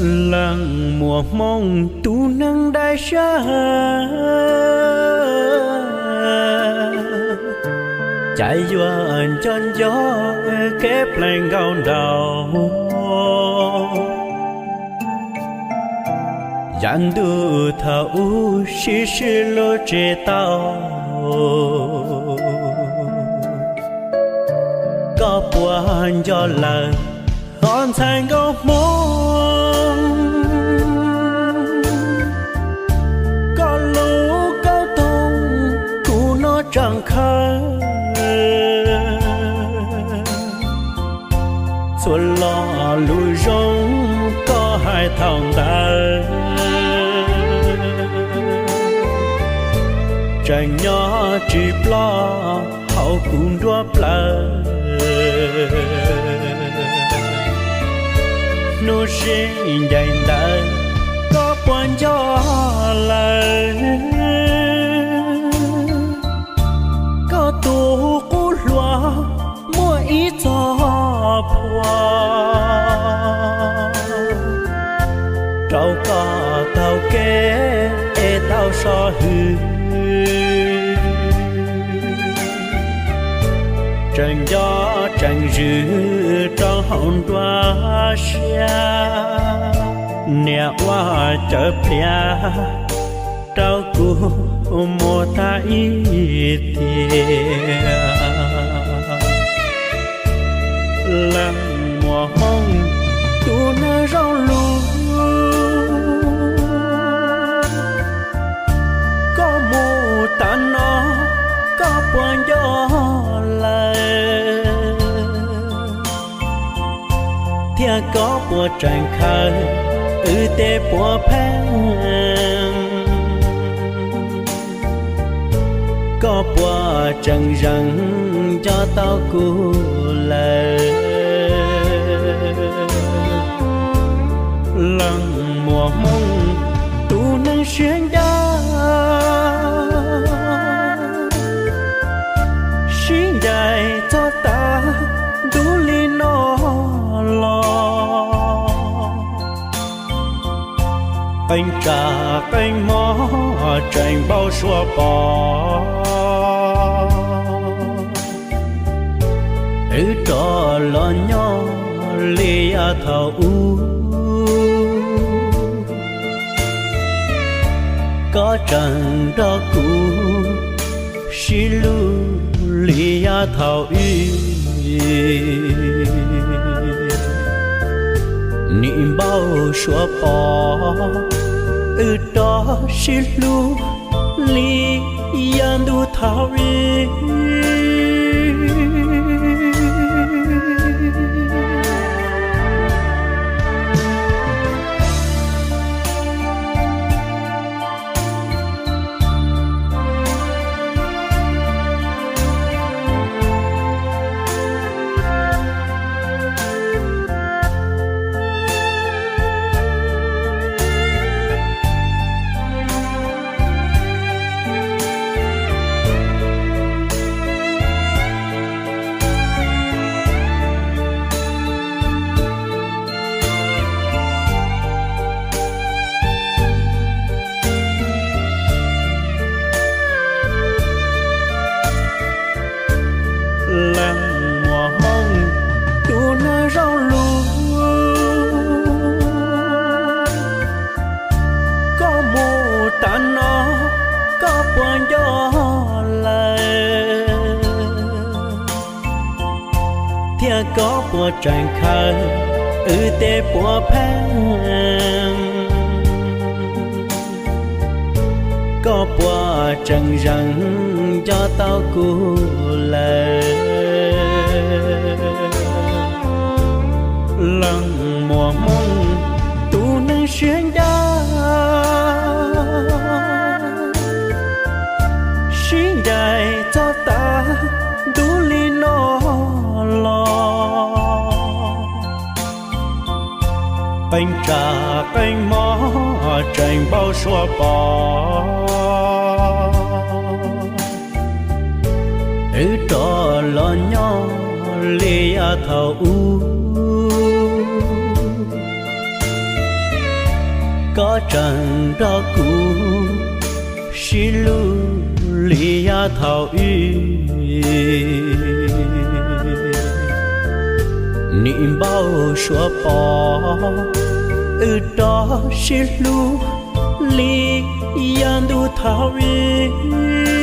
Leej muam Hmoob tus neeg dai siab, cas yuav nco nco kev plees nkauj nraug. Yav ntuj thaum ub sib sib hlub tsis tau, koj puas nco lawm, ho ntxhais nkauj Hmoob? Koj lub kaub toog kuv noj tseem khawb, txhua lo lus zoo koj hais thaum ntawd tseem nyob tsis ploj hauv kuv nruab plawv. Hnub sib ncaim ntawd koj puas nco lawm, koj tus qub hluas muaj ib txoj phuam rau koj taug kev es tau so hwm. Tseem nco tseem zwm rau hauv nruab siab, niam ua cawv pliav rau kuv mus tag ib tiam. Leej muam Hmoob tus neeg zoo lus, koj mus tas no koj puas nco lawm, thiab koj puas tseem khaws wb tej puav pheej? Koj puas tseem zeem nco tau kuv lawm? Leej muam Hmoob tus neeg siab ncaj, sib ncaim txog tav ntuj li no los, qee tsa qee hmo tseem npau suav pom wb rov los nyob li yav thaum ub. Koj tseem nrog kuv sib hlub li yav thaum ub, nim npau suav pom wb rov sib hlub li yav ntuj thaum ub. Leej muam Hmoob tus neeg zoo lus, koj mus tas no koj puas nco lawm? Thiab koj puas tseem khaws wb tej puav pheej? Koj puas tseem zeem nco tau kuv lawm? Leej muam Hmoob tus neeg siab ncaj, sib ncaim txog tav ntuj li no los, qee tsa qee hmo tseem npau suav pom wb rov los nyob li yav thaum ub. Koj tseem nrog kuv sib hlub li yav thaum ub. Nim npau suav pom wb rov sib hlub li yav ntuj thaum ub.